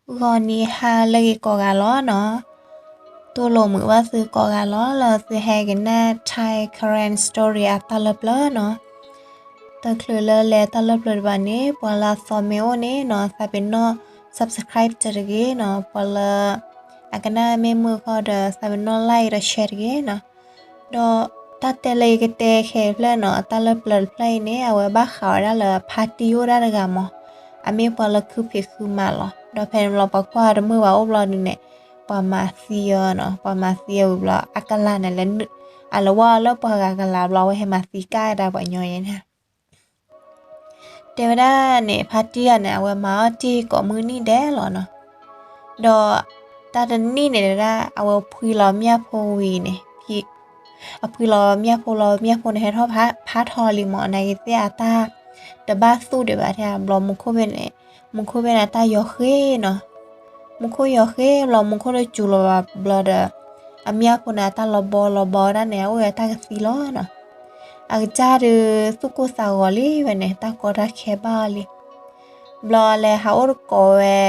ဂီၤနံၤဟါလၢအဂ့ၤကိးဂၤလီၤနီၤ, တူၢ်လိာ်မုာ်ဘၣ်သုကိးဂၤလီၤ လၢသုဟဲကနၣ် Thai Karen Story အတၢ်လၢပျၢၤနီၤ. တချုးလၢလဲၤတၢ်လၢပျၢၤတဘၣ်န့ၣ် ပှၤလၢအသီမ့ၢ်အိၣ်န့ၣ်နီၤ သးပ့ၤနီၣ် subscribe တဂ့ၤနီၤ, ပှၤလၢ အကနၣ်မ့ၢ်မုာ်ဃီဒီး သးပ့ၤနီၣ် like ဒီး share တဂ့ၤနီၤ. ဒီးတၢ်တဲလၢယကတဲခဲအံၤတဖျၢၣ်နီၤ, အတၢ်လၢပျၢၤတဖျၢၣ်အံၤန့ၣ် အဝဲဘၣ်ဃးဝဲဒၣ်လၢဖါတံၢ်အိၣ်ဒၣ်တဂၤမး, အမ့ၢ်ပှၤလၢခုဖံးခုမၤလီၤ. ဒီးဖဲန့ၣ်ဘျီပှၤကွၢ်တမုာ်ဘၣ်အိၣ်ဘျီဒုးန့ၣ်, ပှၤမၤသံအီၤနီၤ, ပှၤမၤသံအီၤဝံၤဘျီ အကလၤန့ၣ်လဲၤနုာ်, အလဲၤဝဲလၢပှၤဂၤကလၤဘျီ အဝဲဟဲမၤသံကၢ်ဒၣ်ပှၤညီယဲန့ၣ် တဲဝဲဒၣ်န့ၣ် ဖါတံၢ်ဂၤန့ၣ် အဝဲမၤအီၣ်တ့ၢ်ကိးမုၢ်နံၤဒဲးလီၤနီၤ. ဒီးတၢ်တနံၣ်န့ၣ်ဒၣ် အဝဲဖှံလီၤမၠၣ်ဖိဝံၤန့ၣ်, အဖှံလီၤမၠၣ်ဖိလီၤ မၠၣ်ဖိန့ၣ်ဟဲထီၣ်ဖးထီလံမး, နာ်က့ၤသ့ၣ်အတၢ်တဘၣ်သူၣ်ဒံးဘၣ်ထဲဘျီ မူခိၣ်ဘ့ၣ်န့ၣ်, မူခိၣ်ဘ့ၣ်န့ၣ်အတၢ်ယီၤဃ့နီၤ. မူခိၣ်ယီၤဃ့ဘျီ မူခိၣ်တစူၤလီၤဘၣ်ဘျီဒီး အမၠၣ်ဖိန့ၣ် အတၢ်လီၤဘီလီၤဘီဝဲဒၣ်န့ၣ် အအိၣ်ဝဲအတၢ်ကသံလီၤနီၤ. အကစၢ်ဒုး သူၣ်ကိၢ်သးဂီၤလံဝဲန့ၣ် တၢ်ကီတၢ်ခဲဘၣ်အီၤလံ. ဘျီလဲၤဟးအိၣ်တကိးဝဲ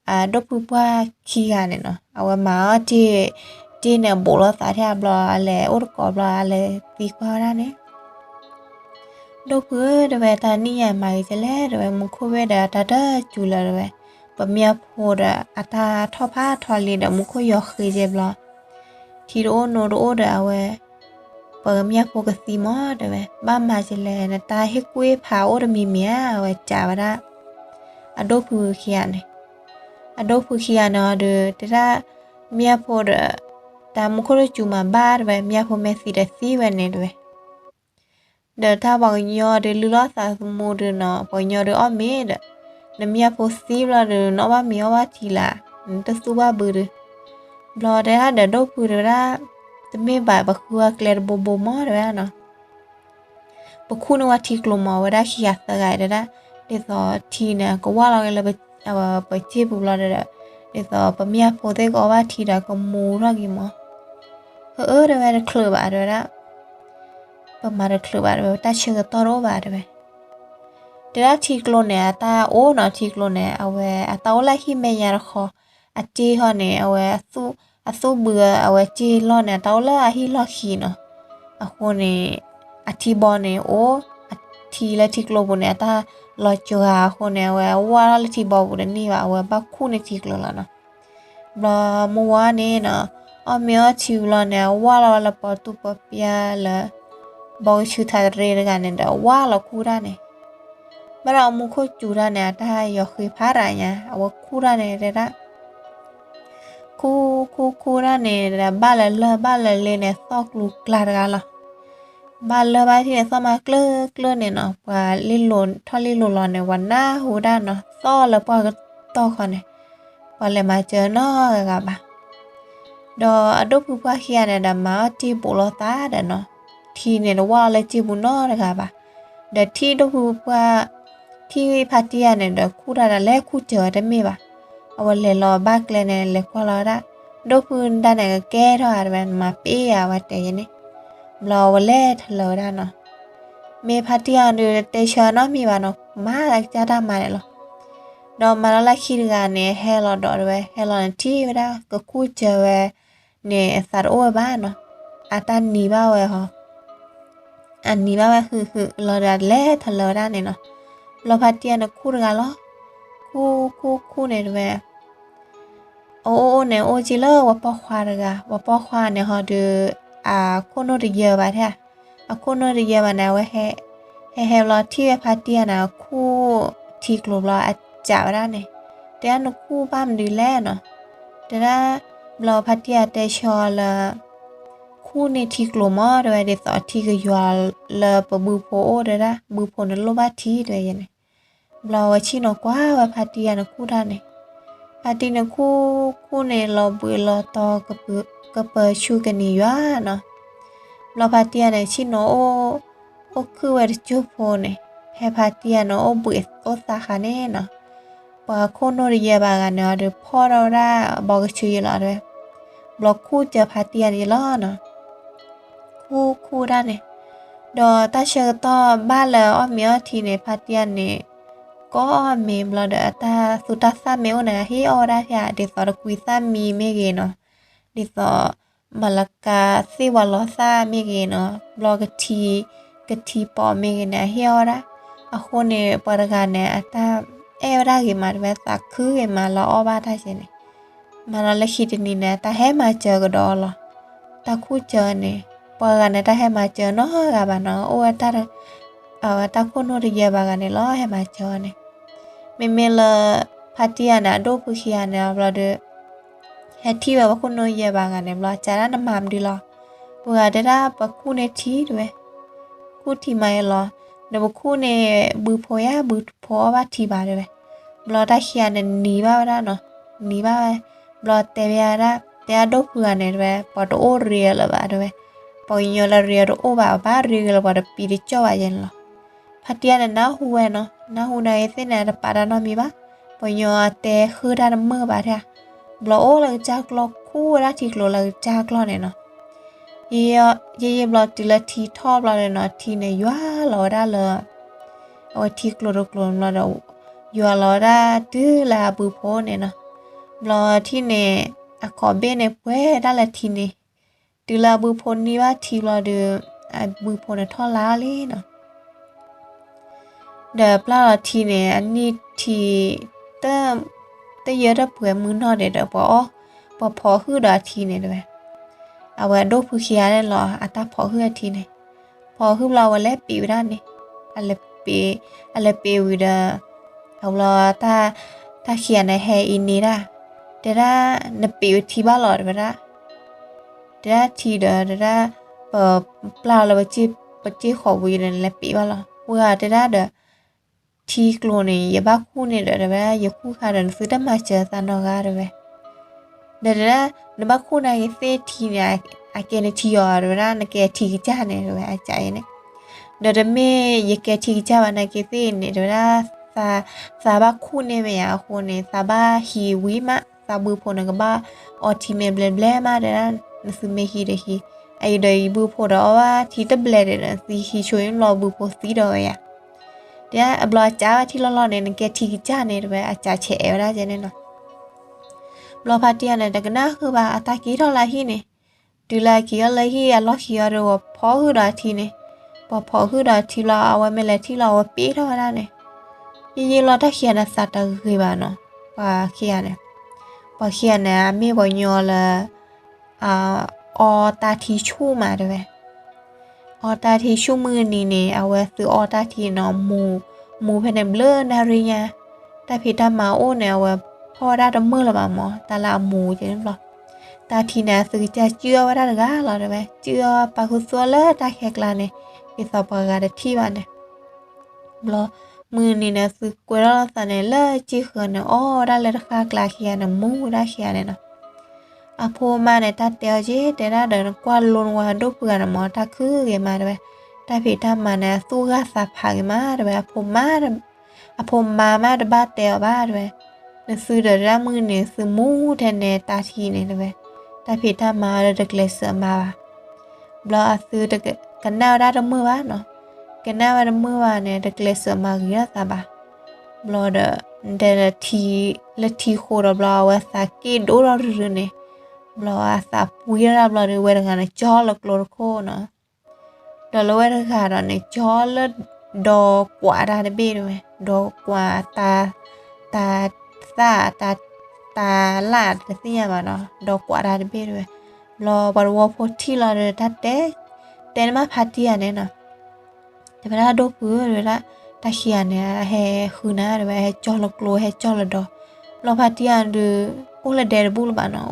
အဒိၣ်ဖုပှၢ်ခံဂၤန့ၣ်နီၤ, အဝဲမၤအီၣ်တ့ၢ်, တ့ၢ်န့ၣ်အဘူးလိာ်သးထဲဘျီ အလဲၤအိၣ်တကိးဘျီ အလဲၤသံကွၢ်ဝဲဒၣ်န့ၣ် ဒိၣ်ဖုဧၢ တဲဝဲ တၢ်နံၣ်ညါမၤဂ့ၤကလဲၣ် တဲဝဲ, မူခိၣ်ဘ့ၣ်ဒီးတၢ်တစူၤလၢၤ တဲဝဲ, ပမၠၣ်ဖိဒီးအတၢ်ထီၣ်ဖးထီလံဒီး မူခိၣ်ယီၤဃ့ကဲဘျီ, ထံတအိၣ်နိတအိၣ်ဒီးအဝဲ, ပကမၠၣ်ဖိကသံမး တဲဝဲ, ဘၣ်မၤကလဲၣ် နတၢ်ဟ့ၣ်ကူၣ်ဟ့ၣ်ဖးအိၣ်တမံၤမံၤဧါ အဝဲစံးဝဲဒၣ် အဒိၣ်ဖုခံဂၤန့ၣ်, အဒိၣ်ဖုခံဂၤန့ၣ်ဒီး တဲဒၣ် မၠၣ်ဖိဒီး တၢ်မူခိၣ်တစူၤမၤဘၣ် တဲဝဲ, မၠၣ်ဖိမ့ၢ်သံဒီးသံဝဲန့ၣ် တဲဝဲ ဒီးတၢ်ပှၤကညီဒုးလုၢ်လီၤသးသမူဒုးနီၤ, ပှၤကညီဒုးအီၣ်မ့ၤဒီး နမၠၣ်ဖိသံဘျီဒီး နအီၣ်ဘၣ်မ့ၤအီၣ်ဘၣ်ထံလၢ်, နတသူၣ်ဘၣ်ဘုဒုး, ဘျီတဲဒၣ်ဒီးဒိၣ်ဖုတဲဝဲဒၣ်, တမ့ၢ်ဘၣ် ပဃုဝဲကျဲတဘိဘိမး တဲဝဲဒၣ်နီၤ. ပခူၣ်န့ၢ်ဝဲထံကျိမး ဝဲဒၣ်ခံဂၤသၢဂၤတဲဒၣ်, ဒ်သိးထံန့ၣ် ကဝၢ်လီၤက့ၤလၢ ပစ့ပူၤဘျီဒီး, ဒ်သိးပမၠၣ်ဖိသ့ၣ်ကအီၣ်ဘၣ်ထံဒီးကမူထီၣ်က့ၤမး, အၢ တဲဝဲ တချုးဘၣ် တဲဝဲဒၣ်, ပမၤတချုးဘၣ် တဲဝဲ တၢ်ဆၢကတီၢ်တအိၣ်ဘၣ် တဲဝဲ တဲဒၣ်ထံကျိန့ၣ် အတၢ်အိၣ်နီၤ, ထံကျိန့ၣ် အဝဲအတၢ်အိၣ်လၢဟံၣ်မဲာ်ညါတခီ, အစ့ဟီန့ၣ် အဝဲ, အသူၣ်ဘုအဝဲစ့လီၢ်န့ၣ် အတၢ်အိၣ်လၢအဟံၣ်လီၢ်ခံနီၤ, အဃိန့ၣ်, အထံဘီန့ၣ်အိၣ်, အထံလၢထံကျိပူၤန့ၣ် အတၢ်လီၤစှၤအဃိန့ၣ် အဝဲဝၢ်ထီၣ်လၢထံဘီပူၤတန့ၢ်ဘၣ် အဝဲဘၣ်ခူၣ်န့ၢ်ထံကျိလီၤနီၤ. ဘျီမုၢ်ဝါန့ၣ်နီၤ, အီၣ်မ့ၤအီထံဘျီန့ၣ် အဝၢ်လီၤဝဲလၢပှၤတူၢ်ပှၤပျၢ်လၢ ဘီကဆူးထးတရ့တဂၤန့ၣ်ဒီး အဝၢ်လီၤခူၣ်တၢ်န့ၣ်, ဘၣ်ဒီးမူခိၣ်စူၤတၢ်န့ၣ် အတၢ်ယီၤဃ့ဖးဒၣ်ညါ အဝဲခူၣ်တၢ်န့ၣ်တဲဒၣ် ခူၣ်ခူၣ်ခူၣ်တၢ်န့ၣ်ဒီး ဘၣ်လၢလၢၢ်ဘၣ်လၢလ့န့ၣ် သီၣ်ကျူၤကျါတဂၤလီၤ. ဘၣ်လၢၢ်ဘၣ်ထံၣ်န့ၣ် သီၣ်မၤကျၢၢ်ကျၢၢ်န့ၣ်နီၤ, ပှၤလ့လိာ်ထီၣ်လ့လိာ်လီၤန့ၣ် ပှၤနၢ်ဟူဒၣ်နီၤ, သီၣ်လၢပှၢ်ကတီၢ်ခီန့ၣ်, ပှၤလဲၤမၤစၢၤနီတဂၤဘၣ်. ဒီးအဒိၣ်ဖုပှၢ်ခံဂၤန့ၣ်ဒီး မၤအီၣ်တ့ၢ်ဘူးလိာ်သးဒီးနီၤ, ထံန့ၣ်တဝၢ်လၢစ့ပူၤနီတဂၤဘၣ်. ဒီးထံၣ်ဒိၣ်ဖုပှၢ်, ထံၣ်ဖါတံၢ်ဂၤန့ၣ်ဒီး ခူၣ်တၢ်ဒီးလဲၤခူၣ်စၢၤဝဲတမ့ၢ်ဘၣ်. အဝဲလဲၤလီၤဘၣ်ကျဲန့ၣ် လဲၤကွၢ်လီၤဝဲဒၣ်, ဒိၣ်ဖုဒၣ်န့ၣ်ကကဲထီၣ်ဧါ တဲဝဲ နမၤပ့ၢ်ယၤ အဝဲတဲယဲန့ၣ်, ဘျီအဝဲလဲၤထလၢၤဝဲဒၣ်နီၤ. မ့ၢ်ဖါတံၢ်ဂၤဒုး တတဲဆၢနီတမံၤဘၣ်နီၤ, မၤကစၢ်တၢ်မၤန့ၣ်လီၤ. ဒီးမၤလီၤလၢခံတဂၤန့ၣ် ဟဲလီၤဒီးတဲဝဲ ဟဲလီၤန့ၣ်ထံၣ်ဝဲဒၣ် ကခူၣ်စၢၤဝဲန့ၣ် အသးတအိၣ်ဝဲဘၣ်နီၤ, အတၢ်နံၤဘၣ်ဝဲဟီ အနံၤဘၣ်ဝဲဟုးဟုးလီၤဒီး လဲၤထလၢၤဝဲဒၣ်န့ၣ်နီၤ. ဘျီဖါတံၢ်ဂၤန့ၣ်ခူၣ်တဂၤလီၤ. ခူၣ်ခူၣ်ခူၣ်န့ၣ်တဲဝဲ အအိၣ်အိၣ်န့ၣ် အိၣ်က့ၤလၢပှၤပိာ်ခွါတဂၤ, ပှၤပိာ်ခွါန့ၣ်ဟီဒီး အခိၣ်နူာ်တယၢဘၣ်ထဲ, အခိၣ်နူာ်တယၢဘၣ်န့ၣ် အဝဲဟဲ, ဟဲဟဲဘျီထံၣ်ဝဲဖါတံၢ်ဂၤန့ၣ် ခူၣ်ထံကျိၤဘျီ အစံးဝဲဒၣ်န့ၣ်, တဲဒၣ်နခူၣ်ဘၣ်မနုၤလဲၣ်နီၤ, တဲဒၣ် ဘျီဖါတံၢ်ဂၤတဲဆၢလၢ ခူၣ်န့ၢ်ထံကျိၤမး တဲဝဲ ဒ်သိးထံကယွၤလၢပဘုဖိအိၣ် တဲဒၣ် ဘုဖိန့ၣ်လိၣ်ဘၣ်ထံ တဲဝဲန့ၣ်. ဘျီဝဲဆ့ၣ်နီၤကွၢ်ဝဲဖါတံၢ်ဂၤန့ၣ်ခူၣ်တၢ်န့ၣ်, ဖါတံၢ်န့ၣ်ခူၣ်ခူၣ်န့ၣ် လီၤဘှံးလီၤတီၤ ကပၢၤဆူကနံၤယွၤနီၤ. ဘျီဖါတံၢ်ဂၤန့ၣ် ဆ့ၣ်နီၤအိၣ်, အိၣ်ခုၣ်ဝဲတစိၢ်ဖိန့ၣ်, ဖဲဖါတံၢ်ဂၤန့ၣ် အိၣ်ဘှံးအိၣ်သါဃာ်န့ၣ်နီၤ, ပှၤခိၣ်နူာ်တယၢဘၣ်ဂၤန့ၣ် အီၤဒီးဖီၣ်ထီၣ်ဝဲဒၣ်ဘီကဆူယလီၤတဲဝဲ, ဘျီခူၣ်စၢၤဖါတံၢ်ဂၤန့ၣ်လီၤနီၤ. ခူၣ်ခူၣ်တၢ်န့ၣ်, ဒီးတၢ်ဆၢကတီၢ်ဘၣ်လၢအီၣ်မ့ၤအီထံန့ၣ် ဖါတံၢ်ဂၤန့ၣ် အဝဲကိးမ့ၤဘျီဒီး အတၢ်သူတၢ်သၣ်မ့ၢ်အိၣ်န့ၣ် အဟ့ၣ်အီၣ်ဝဲဒၣ်ဖဲ ဒ်သိးတကွံသၣ်မံမ့ၢ်ဂ့ၤနီၤ, ဒ်သိး မၤလကၤသ့ၣ်ဝဲလီၤသၣ်မ့ၢ်ဂ့ၤနီၤ, ဘျီကထံ ကထံပိာ်မ့ၢ်ဂ့ၤန့ၣ် အဟ့ၣ်အီၣ်ဝဲဒၣ်. အဃိန့ၣ် ပှၤတဂၤန့ၣ် အတၢ်အဲၣ်ဝဲဒၣ်ဂ့ၤမး တဲဝဲ သးခုဂ့ၤမးလၢအီၣ်ဘၣ်တၢ်ကဲန့ၣ်, မၤလီၤလၢခံတနံၤန့ၣ် တၢ်ဟဲမၤစၢၤကဒီးလီၤ. တၢ်ခူၣ်စၢၤန့ၣ် ပှၤဂၤန့ၣ် တၢ်ဟဲမၤစၢၤနီတဂၤဘၣ်နီၤ, အိၣ်ဝဲတၢ် အဝဲတၢ်ခိၣ်နူာ်တယဲၢ်ဘၣ်ဂၤန့ၣ်လီၤ ဟဲမၤစၢၤအီၤန့ၣ်. မ့မ့ၢ်လၢ ဖါတံၢ်ယၤန့ၣ် အဒိၣ်ဖုခံဂၤန့ၣ် ဘျီဒီး ဟဲထံၣ်ဝဲပှၤခိၣ်နူာ်ယဲၢ်ဘၣ်ဂၤန့ၣ် ဘျီအစံးဒၣ် နမၤမနုၤလီၤ. ပှၤဂၤတဲဒၣ် ပှၤခူၣ်န့ၢ်ထံတဲဝဲ, ခူၣ်ထံမၤအံၤလီၤ, နပခူၣ်န့ၣ် ဘုဖိယါ ဘုဖိအီၣ်ဘၣ်ထံဘၣ်တဲဝဲ. ဘျီတၢ်ခံဂၤန့ၣ်နံၤဘၣ်ဝဲဒၣ်နီၤ, နံၤဘၣ်ဝဲ, ဘျီတဲဝဲဒၣ် တဲအဒိၣ်ဖုဂၤန့ၣ်တဲဝဲ ပှၤတအိၣ်ရ့လၢၤဘၣ်တဲဝဲ, ပှၤကညီလၢရ့တအိၣ်ဘၣ် ဘၣ်ရ့က့ၤလၢပှၤတပံၤတကီၢ်ဘၣ်ယဲန့ၣ်လီၤ. ဖါတံၢ်ယၤန့ၣ် နၢ်ဟူဝဲနီၤ, နၢ်ဟူန့ၣ်သ့ၣ်န့ၣ် တပာ်တၢ်နီတမံၤဘၣ်, ပှၤကညီအတဲဃုာ်တၢ်တမုာ်ဘၣ်ထဲဧါ. ဘျီအိၣ်လၢကစၢ်ကျီၢ် ခူၣ်ဝဲဒၣ်ထံကျိလၢကစၢ်ကျီၢ်န့ၣ်နီၤ. ယဲယဲဘျီတုၤလၢထံထီၣ်ဘျီန့ၣ်နီၤ, ထံန့ၣ်ယွၤလီၤဝဲဒၣ်လၢ အဝဲထံကျိတကျိဘျီဒီး ယွၤလီၤဝဲဒၣ်တုၤလၢအဘုဖိန့ၣ်နီၤ. ဘျီထံၣ်န့ၣ် အခီၣ်ဘ့ၣ်န့ၣ်ပှဲၤဒၣ်လၢထံန့ၣ်, တုၤလၢအဘုဖိန့ၢ်ဘၣ်ထံဘျီဒီး အဘုဖိန့ၣ်ထီၣ်လါလံနီၤ. ဒီးပျၢ်လီၤထံန့ၣ် အနံၣ်ထံ တ တယၢတပှဲၤမုၢ်နီၢ်ဒဲးဒီး ပှၤအီၣ် ပှၤဖီၣ်ဟုၣ်ဒီးအထံန့ၣ်တဲဝဲ. အဝဲအဒိၣ်ဖုခံဂၤန့ၣ်လီၤ အတၢ်ဖီၣ်ဟုၣ်အထံန့ၣ်, ဖီၣ်ဟုၣ်ဘျီအဝဲလဲၤပံးဝဲဒၣ်န့ၣ်, အလဲၤပံး, အလဲၤပံးဝံၤဒီး အဘျီ တၢ်ခံဂၤန့ၣ်ဟဲအံၤန့ၣ်ဒၣ်, တဲဒၣ် နပံးဝဲထံဘၣ်လီၤတဲဝဲဒၣ်. တဲဒၣ်ထံဒီး တဲဒၣ် ပပျၢ်လီၤလၢ ပစ့ၢ်ဃီၤဝံၤဒီး နလဲၤပံးဘၣ်လီၤ. ပှၤတဲဒၣ်ဒီး ထံကျိန့ၣ် ယဘၣ်ခူၣ်န့ၢ်ဒီး တဲဝဲဒၣ် ယခူၣ်ခါဒီး နသုတမၤစၢၤသးနီတဂၤတဲဝဲ. ဒီးတဲဒၣ် နဘၣ်ခူၣ်န့ၢ်က့ၤသ့ၣ်ထံန့ၣ် အကဲနထံအီၤတဲဝဲဒၣ် နကဲထံကစၢ်န့ၣ်တဲဝဲ အစံးအံၤန့ၣ်. ဒီးတမ့ၢ်ယကဲထံကစၢ်ဘၣ်န့ၣ်က့ၤသ့ၣ်န့ၣ် တဲဝဲဒၣ် သးဘၣ်ခူၣ်န့ၢ်မ့ၢ်ယါအဃိန့ၣ် သးဘၣ်ဟံးဝံၤမး သးဘုဖိန့ၣ်ကဘၣ်အီထံမ့ၢ်ဘျဲဘျဲမးတဲဒၣ်, နသုမ့ၢ်ဟံးဒီးဟံး, အအံၤဒီးယဘုဖိဒီးအီၣ်ဘၣ်ထံတဘျဲဒီး နသုဟံးဆိအံၤဘျီဘုဖိသံဒီးဝဲယါ. တဲဒၣ် အဘျီအစံးဝဲ ထံလီၢ်လီၢ်န့ၣ် နကဲထံကစၢ်န့ၣ်တဲဝဲ အစံးဆဲးအဲၣ်ဝဲဒၣ်ကဲန့ၣ်နီၤ. ဘျီဖါတံၢ်ယၤန့ၣ် တကနၣ်ဃုာ်ဘၣ် အတၢ်က့ၤထီၣ်လၢဟံၣ်န့ၣ်, တုၤလၢအက့ၤထီၣ်လၢဟံၣ် အလီၢ်ခံအီၤဒီး ပှၤဖီၣ်ဟုၣ်ဒီးအထံန့ၣ်, ပှၤဖီၣ်ဟုၣ်ဒီးအထံလီၤ အဝဲမ့ၢ်လဲၤထံၣ်လီၤ အဝဲပ့ၤထီၣ်ဝဲဒၣ်န့ၣ်. ယံာ်ယံာ်လီၤ တၢ်ခံဂၤန့ၣ် သးတဂ့ၤဘၣ်နီၤ, ပှၤခံဂၤန့ၣ်, ပှၤခံဂၤန့ၣ် အမ့ၢ်ပှၤကညီလၢ အီတၢ်ထံဆူၣ်မးတဲဝဲ. အီတၢ်ထံဆူၣ်မုၢ်နံၤန့ၣ် အဝဲသုအီတၢ်ထံနီၤ, မူၤ, မူၤဖဲန့ၣ်ဘျုးနၣ်ရံၣ်ညါ, တၢ်ဖံးတၢ်မၤအိၣ်န့ၣ် အဝဲဖီၣ်ဝဲဒၣ်တမုာ်လၢၤဘၣ်မး တၢ်လၢအမူၤကဲန့ၣ်ဘျီ. တၢ်ထံန့ၣ် အသုကစၢ်စုၣ်အီၣ်ဝဲဒၣ်တဂၤလီၤတဲဝဲ, စုၣ်အီၣ်ပာ်ခူသူၣ်လၢတၢ်ခဲကျါန့ၣ်, ဒ်သိးပှၤဂၤတထံၣ်ဘၣ်န့ၣ်. ဘျီ မုၢ်နံၤန့ၣ် သုကွဲထီၣ်လိာ်သးန့ၣ် လၢစ့ၢ်ဃၢၤန့ၣ် အီၣ်ဝဲဒၣ်လၢတဃၣ်ကျါခံဂၤန့ၣ် မူၤဝဲဒၣ်ခံဂၤန့ၣ်နီၤ. အဖိမါန့ၣ် တၢ်တဲအီၤက့ၤ တဲဒၣ်ဒီး နကွၢ်လိနဝၤဒိၣ်ဖုဂၤန့ၣ်မး တၢ်ခုၣ်ဂ့ၤမးတဲဝဲ, တၢ်ဖံးတၢ်မၤန့ၣ် အသူၣ်ဂၢ်သးဖးဂ့ၤမးတဲဝဲ, အဖိမါ အဖိမါမးတဘၣ်တဲအီၤဘၣ်တဲဝဲ, နသုဒီးတၢ်မုၢ်နံၤ သုမူၤထဲန့ၣ်တၢ်ထံန့ၣ်တဲဝဲ, တၢ်ဖံးတၢ်မၤဒီးတကျဲးစၢးမၤဘၣ်. ဘျီအသုတကနၣ်ဝဲဒၣ်တမုာ်ဘၣ်နီၤ, ကနၣ်ဝဲတမုာ်ဘၣ်န့ၣ် တကျဲးစၢးမၤဂ့ၤထီၣ်သးဘၣ်. ဘျီဒီး တဲထံ လၢထံဃိဒီးဘျီ အဝဲသးက့ၣ်ဒိၣ်ထီၣ်ရုရုန့ၣ်, ဘျီအသးပှံထီၣ်ဒၣ်ဘျီဒီး ဝဲတဂၤန့ၣ် ကၠီလၢကျိတခိၣ်နီၤ. ဒီးလၢဝဲတဂၤဒီးန့ၣ် ကၠီလၢဒီကွးတၢ်တဘ့ၣ်တဲဝဲ, ဒီကွးတၢ် တၢ်သၣ် တၢ် တၢ်လၣ်တသ့ၣ်ညါဘၣ်နီၤ, ဒီကွးတၢ်တဘ့ၣ်တဲဝဲ. ဘျီပှၤတဝီဖိထံၣ်လီၤဒီး တၢ်တဲ တဲန့ၢ်မးဖါတံၢ်ယၤန့ၣ်နီၤ. တဲဝဲဒၣ်ဒိၣ်ဖုဧၢ တဲဝဲဒၣ် တၢ်ခံဂၤန့ၣ် ဟဲဃုနၤတဲဝဲ ဟဲကၠီလၢကျိ ဟဲကၠီလၢဒီ. ဘျီဖါတံၢ်ယၤဒီး အိၣ်လၢဒဲတဘူၣ်လၢၤဘၣ်နီၤ, အိၣ်လၢဒဲတဘူၣ်အတပှၢ်က့ၤလၢ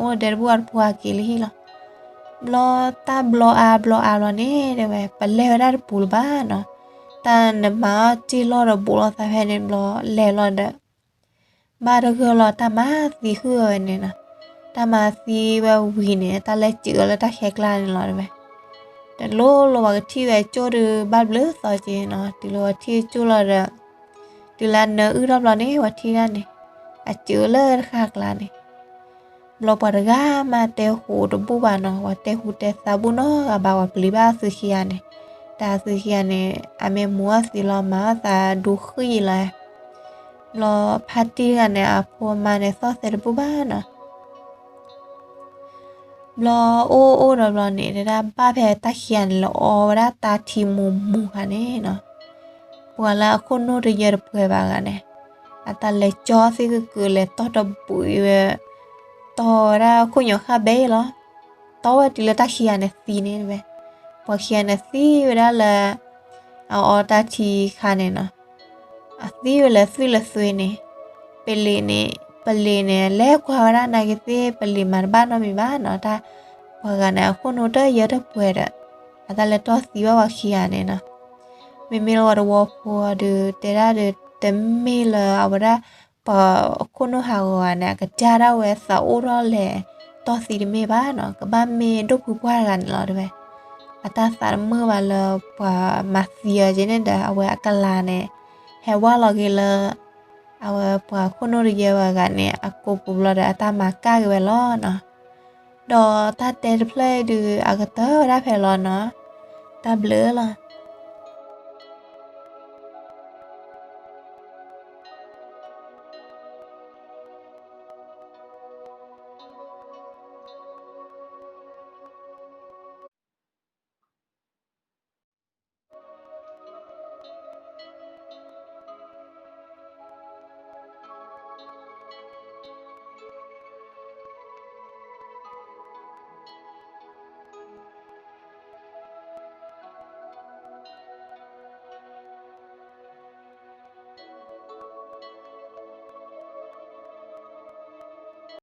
ဟံၣ်လီၤ. ဘျီတၢ်ဘျီအါဘျီအါဘျီန့ၣ်တဲဝဲ ပလဲၤဝဲဒၣ်တပူၤလၢၤဘၣ်နီၤ. တၢ်နမၤအီၣ်စ့ၢ်လီၢ်ဒီးဘူးလီၤသးဖဲန့ၣ်ဘျီ လဲၤလီၤဒီး ဘၣ်တဂၢၢ်လီၤ တၢ်မၤသံဟုၣ်ဝဲန့ၣ်နီၤ. တၢ်မၤသံဝဲဝံၤန့ၣ် တၢ်လဲၤစံးအီၤလၢတၢ်ခဲကျါန့ၣ်လီၤတဲဝဲ. တလိၣ်လိၣ်ဝဲကထံၣ်ဝဲကၠိၣ်ဒီး ဘၣ်ဘျုးသီက့ၤနီၤ, တုၤလၢဝဲထံၣ်ကၠိၣ်လီၤဒီး တုၤလၢအနၢအုၣ်ထီၣ်ဘျီန့ၣ် ဝဲထံၣ်ဒၣ်န့ၣ် အစံးအီၤလၢတဃၣ်ကျါန့ၣ် ဘျီပှၤတဂၤမးတဲဟူတဘူၣ်ဘၣ်နီၤ, ပှၤတဲဟူတဲသးဘူၣ်နီတဂၤဘၣ်, ပှၤပျံၤဘၣ်အသုခံဂၤန့ၣ်, တၢ်အသုခံဂၤန့ၣ် အမ့ၢ်မူအီၣ်သံလီၤ မၤအီၣ်သးဒူဃံလီၤ. ဘျီဖါတံၢ်တဂၤန့ၣ် အဖိအမါန့ၣ်သီၣ်သဲတဘူၣ်ဘၣ်နီၤ. ဘျီအိၣ်အိၣ်ဒီးဘျီန့ၣ် တဲဒၣ်ဘၣ်ဖဲတၢ်ခံဂၤန့ၣ် လဲၤအီဝဲဒၣ်တၢ်ထံမူမူခါန့ၣ်နီၤ, ပှၤလၢအခိၣ်နူာ်တယၢတပှဲၤဘၣ်ဂၤန့ၣ် အတၢ်လဲၤကၠီသ့ၣ်ကကုာ် လဲၤတီၢ်တဘှံးဝဲ, တီၢ်ဝဲဒၣ်ခိၣ်ညိးဃၣ်ဘဲလီၤ. တီၢ်ဝဲတုၤလၢတၢ်ခံဂၤန့ၣ်သံန့ၣ်ဝဲ, ပှၤခံဂၤန့ၣ်သံဝဲဒၣ်လၢ အအီတၢ်ထံခါန့ၣ်နီၤ. အသံဝဲလၢသွံၣ်လၢသွ့န့ၣ်, ပလံၤန့ၣ်, ပလံၤန့ၣ် လဲၤကွၢ်ဝဲဒၣ်နာ်က့ၤသ့ၣ် ပလံၤမၤတဘၣ်နီတမံၤဘၣ်နီၤ, တၢ်ပှၤဂၤန့ၣ် အခိၣ်နူာ်တယၢတပှဲၤဒီး အတၢ်လဲၤတီၢ်သံဘၣ်ပှၤခံဂၤန့ၣ်နီၤ. မ့မ့ၢ်လၢဝဲတဝီဖိဒီး တဲဒၣ်ဒီး တမ့ၢ်လၢအဝဲဒၣ် ပှၤခိၣ်နူာ်ဟးဂီၤဂၤန့ၣ် အကစၢ်ဒၣ်ဝဲသးအိၣ်ထီၣ်လဲၤ တီၢ်သံတမ့ၢ်ဘၣ်နီၤ, ကဘၣ်မ့ၢ်ဒိၣ်ဖုပှၢ်တဂၤန့ၣ်လီၤတဲဝဲ. အတၢ်သးတမုာ်ဘၣ်လၢပှၤမၤသံအီၤက့ၤန့ၣ်ဒီး အဝဲအကလၤန့ၣ် ဟဲဝါလီၤက့ၤလၢ အဝဲပှၤခိၣ်နူာ်တယၢဝဲဂၤန့ၣ် အကိာ်ပူၤဘျီဒီး အတၢ်မၤကၣ်က့ၤဝဲလီၤနီၤ. ဒီးတၢ်တဲတဖျၢၣ်အံၤဒုး အကတၢၢ်ဝဲဒၣ်ဖဲလီၤနီၤ. တၢ်ဘျုးလီၤ.